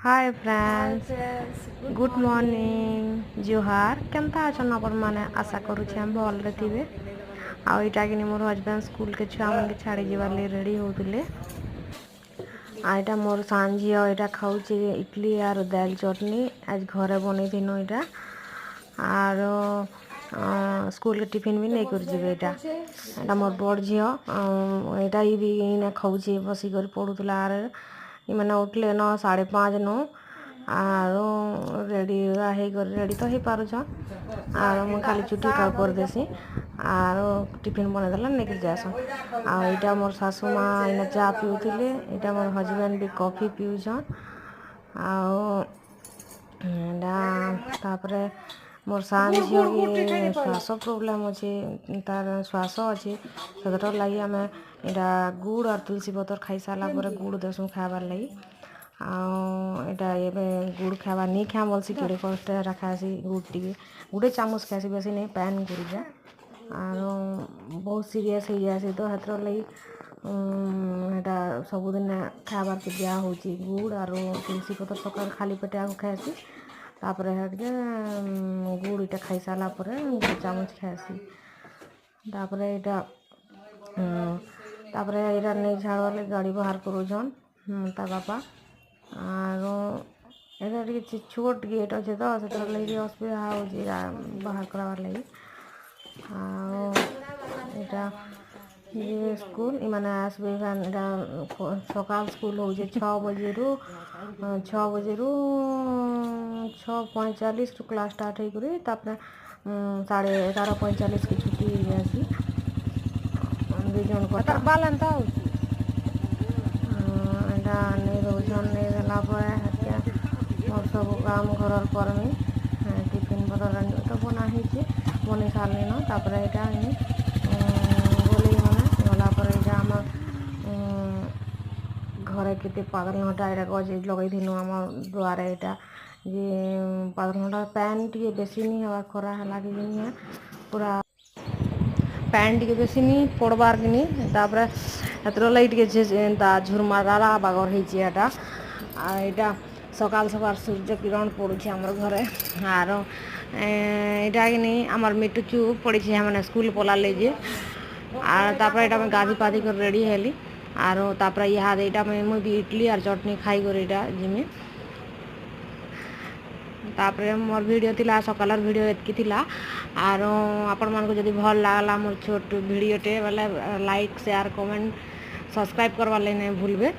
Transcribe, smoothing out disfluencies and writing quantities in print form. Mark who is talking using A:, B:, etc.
A: Hi friends, good morning, ଜୁହାର। କେନ୍ତା ଅଛନ୍ ଆପଣମାନେ? ଆଶା କରୁଛେଁ ଭଲରେ ଥିବେ। ଆଉ ଏଇଟା କିନି ମୋର ହଜବେଣ୍ଡ ସ୍କୁଲକେ ଛୁଆମାନକେ ଛାଡ଼ି ଯିବାର୍ ଲାଗି ରେଡ଼ି ହଉଥିଲେ। ଆଉ ଏଇଟା ମୋର ସାନ ଝିଅ, ଏଇଟା ଖାଉଛି ଇଡଲି ଆର୍ ଦାଲ ଚଟନି। ଆଜି ଘରେ ବନେଇଥିନୁ ଏଇଟା। ଆରୁ ସ୍କୁଲକେ ଟିଫିନ୍ ବି ନେଇକରି ଯିବେ ଏଇଟା। ଏଇଟା ମୋର ବଡ଼ ଝିଅ, ଏଇଟା ବି ଏଇନେ ଖାଉଛି, ବସିକରି ପଢ଼ୁଥିଲା। ଆର୍ ଏମାନେ ଉଠଲେ ନ 5:30 ନୁ, ଆରୁ ରେଡ଼ି ହେଇକରି, ରେଡ଼ି ତ ହେଇପାରୁଛନ୍। ଆରୁ ମୁଇଁ ଖାଲି ଚୁଟି କରିଦେସି, ଆରୁ ଟିଫିନ୍ ବନେଇଦେଲେ ନେଇକରି ଯାଏସନ୍। ଆଉ ଏଇଟା ମୋର ଶାଶୁ ମା ଏଇନେ ଚା ପିଉଥିଲେ। ଏଇଟା ମୋର ହଜବେଣ୍ଡ ବି କଫି ପିଉଛନ୍। ଆଉ ଏଇଟା ତାପରେ ମୋର୍ ସାନ ଝିଅକେ ଶ୍ୱାସ ପ୍ରୋବ୍ଲେମ୍ ଅଛି, ତାର ଶ୍ୱାସ ଅଛି। ସେଥିର ଲାଗି ଆମେ ଏଇଟା ଗୁଡ଼ ଆର୍ ତୁଳସୀ ପତର ଖାଇସାରିଲା ପରେ ଗୁଡ଼ ଦେସୁଁ ଖାଇବାର୍ ଲାଗି। ଆଉ ଏଇଟା ଏବେ ଗୁଡ଼ ଖାଇବା ନି ଖାଏଁ ବୋଲସି, କେଡ଼େ କଷ୍ଟ ଏଟା ଖାଏସି। ଗୁଡ଼ ଟିକେ ଗୁଟେ ଚାମଚ ଖାଏସି, ବେଶୀ ନେଇ, ପାଏନ୍ କରିଯା। ଆରୁ ବହୁତ ସିରିୟସ୍ ହେଇଯାଏସି ତ ହେଥିର ଲାଗି ହେଟା ସବୁଦିନେ ଖାଇବାର୍କେ ଦିଆ ହଉଛି। ଗୁଡ଼ ଆରୁ ତୁଳସୀ ପତର ସକାଳ ଖାଲି ପେଟେ ଆଗ ଖାଏସି। ତାପରେ ହେକେ ଗୁଡ଼ ଇଟା ଖାଇସାରିଲା ପରେ ଗୋଟେ ଚାମଚ ଖାଏସି। ତାପରେ ଏଇଟା ନେଇ ଛାଡ଼ବାର୍ ଲାଗି ଗାଡ଼ି ବାହାର କରୁଛନ୍ ତା ବାପା। ଆରୁ ଏଇଟା ଟିକେ ଛୋଟ ଗେଟ୍ ଅଛେ ତ, ସେଥିର ଲାଗି ଟିକେ ଅସୁବିଧା ହଉଛି ବାହାର କରବାର୍ ଲାଗି। ଆଉ ଏଇଟା ଯିବେ ସ୍କୁଲ, ଏମାନେ ଆସିବେ। ଏଇଟା ସକାଳ ସ୍କୁଲ ହଉଛେ 6 ବଜେରୁ, 6 ବଜେରୁ 6:45ରୁ କ୍ଲାସ୍ ଷ୍ଟାର୍ଟ ହେଇକରି ତାପରେ 11:30କେ ଛୁଟି ହେଇଯାଏସି ଦୁଇ ଜଣଙ୍କ।
B: ବାଲ୍ ଏନ୍ତା ହଉଛି।
A: ଏଇଟା ନେଇ ଦଉଛନ୍। ନେଇ ଦେଲା ପରେ ହେତ୍କେ ମୋର୍ ସବୁ କାମ ଘରର କର୍ମି। ଟିଫିନ୍ ପତର ତ ବନା ହେଇଛେ, ବନେଇ ସାରିଲିନ। ତାପରେ ଏଇଟା ଗଲେ ମାନେ ଗଲା ପରେ ଏଇଟା ଆମର୍ ଘରେ କେତେ ପାତଲଘଣ୍ଟା ଏଇଟା ଗଛ ଲଗେଇଥିନୁ ଆମର୍ ଦୁଆରେ। ଏଇଟା ଯେ ପାତଲଘଣ୍ଟା ପାଏନ୍ ଟିକେ ବେଶୀ ନି ହେବା, ଖରା ହେଲା କି ନି ପୁରା ପାଏନ୍ ଟିକେ ବେଶୀ ନି ପଡ଼ବାର୍ କିନି। ତାପରେ ହେଥିର ଲାଗି ଟିକେ ଏନ୍ତା ଝୁରମାରା ବାଗର ହେଇଛି ଏଟା। ଆଉ ଏଇଟା ସକାଳ ସକାଳ ସୂର୍ଯ୍ୟ କିରଣ ପଡ଼ୁଛି ଆମର ଘରେ। ଆର ଏଇଟା କିନି ଆମର ମିଟୁ ଚୁପ୍ ପଡ଼ିଛି, ସେମାନେ ସ୍କୁଲ ପଲାଲେ ଯେ। ଆର୍ ତାପରେ ଏଇଟା ମୁଇଁ ଗାଧି ପାଧି କରି ରେଡ଼ି ହେଲି। ଆରୁ ତାପରେ ଇହାଦେ ଏଇଟା ମୁଇଁ ମୁଇଁ ବି ଇଡଲି ଆର୍ ଚଟନି ଖାଇକରି ଏଇଟା ଯିମି। ତାପରେ ମୋର୍ ଭିଡ଼ିଓ ଥିଲା, ସକାଳର ଭିଡ଼ିଓ ଏତ୍କି ଥିଲା। ଆରୁ ଆପଣମାନଙ୍କୁ ଯଦି ଭଲ୍ ଲାଗଲା ମୋର୍ ଛୋଟ ଭିଡ଼ିଓଟେ ବୋଲେ ଲାଇକ୍, ସେୟାର, କମେଣ୍ଟ, ସବସ୍କ୍ରାଇବ୍ କରବାର୍ ଲାଗି ନାଇଁ ଭୁଲବେ।